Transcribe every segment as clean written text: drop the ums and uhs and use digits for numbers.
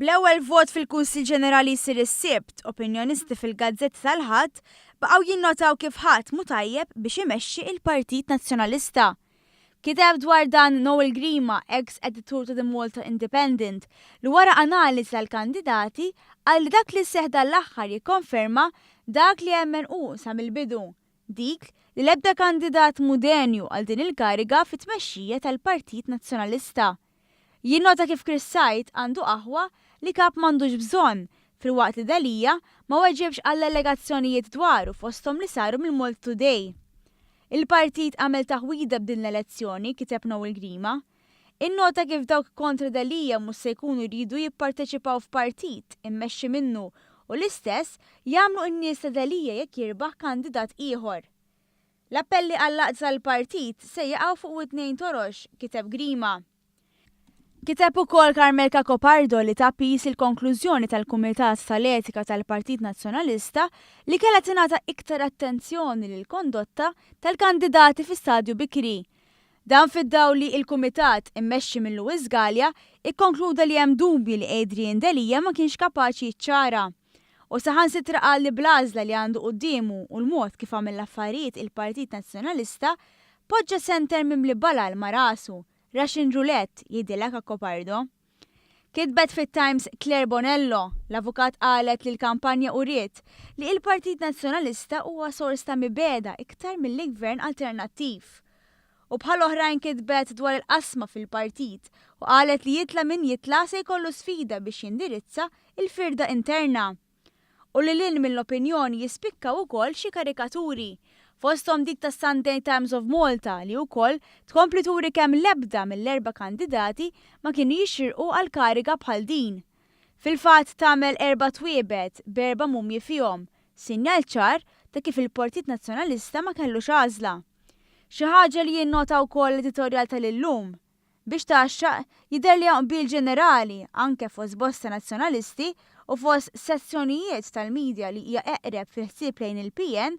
Bl-ewwel vot fil-Kunsill Ġenerali jsir is-Sibt, opinjonisti fil-gazzetti tal-Ħadd baqgħu jinnotaw kif ħadd mhu tajjeb biex imexxi il-Partit Nazzjonalista. Kiteb dwar dan Noel Grima, eks editur ta' The Malta Independent, li wara analiżi tal-kandidati qal li dak li seħħ dan l-aħħar jikkonferma dak li emmen hu sa mill-bidu, dik li l-ebda kandidat mhu denju għal din il-kariga fit-tmexxija tal-Partit Nazzjonalista. Jinnota kif Chris Said għandu aħwa li kap m'għandux bżonn, filwaqt li Delia ma weġibx għall-allegazzjonijiet dwaru fosthom li saru mill-Malta Today. Il-partit għamel taħwida b'din l-elezzjoni, kiteb Noel Grima. Innota kif dawk kontra Delia mhux se jkunu jridu jipparteċipaw f'partit immexxi minnu u l-istess jagħmlu n-nies ta' Delia jekk jirbaħ kandidat ieħor. L-appelli għall-għaqda tal-partit se jaqgħu fuq widnejn torox, kiteb Grima. Kiteb ukoll Carmel Cacopardo li ta piż il-konklużjoni tal-Kumitat tal-Etika tal-Partit Nazzjonalista li kellha tingħata iktar attenzjoni lill-kondotta tal-kandidati fi stadju bikri. Dan fid-dawl li il-Kumitat, immexxi minn Louis Galea, ikkonkluda li hemm dubji li Adrian Delia ma kienx kapaċi jiċċara. U saħansitra qal li bl-għażla li għandu quddiemu u l-mod kif għamel l-affarijiet il-Partit Nazzjonalista poġġa senter mimli balal ma' rasu, Russian roulette, jgħidilha Cacopardo. Kitbet fit-Times Claire Bonello, l-avukat qalet li l-kampanja uriet li il-Partit Nazzjonalista huwa sors ta' mibegħda iktar milli gvern alternattiv. U bħal oħrajn kitbet dwar il-qasma fil-partit u qalet li jitla' min jitla' se jkollu sfida biex jindirizza l-firda interna. U lil hinn mill-opinjoni jispikkaw ukoll xi karikaturi, fosthom dik tas-Sunday Times of Malta li wkoll tkompli turi kemm l-ebda mill-erba' kandidati ma kienu jixirqu għal kariga bħal din. Fil-fatt tagħmel erba' twiebet b'erba' mumji fihom, sinjal ċar ta' kif il-Partit Nazzjonalista ma kellux għażla. Xi ħaġa li jinnota wkoll l-editorjal tal-Illum. Biex tgħaxxaq, jidher li hawn qbil ġenerali, anke fost bosta Nazzjonalisti u fost sezzjonijiet tal-media li hija eqreb fil-ħsieb lejn il-PN,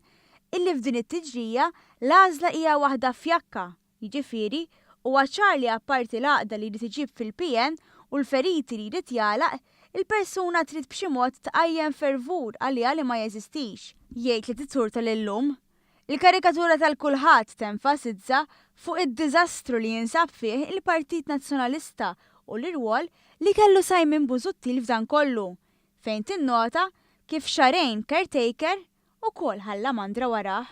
illi f'din it-tiġrija l-għażla hija waħda fjakka, jiġifieri, huwa ċar li apparti l-għaqda li jrid iġib fil-PN u l-feriti li jrid jagħlaq, il-persuna trid b'xi mod tqajjem fervur għaliha li ma jeżistix, jgħid l-editur tal-Illum. Il-karikatura tal-Kulħadd tenfasizza fuq id-diżastru li jinsab fih il-Partit Nazzjonalista u l-irwol li kellu Simon Busuttil f'dan kollu, fejn tinnota kif xahrejn caretaker ukoll ħalla mandra warah.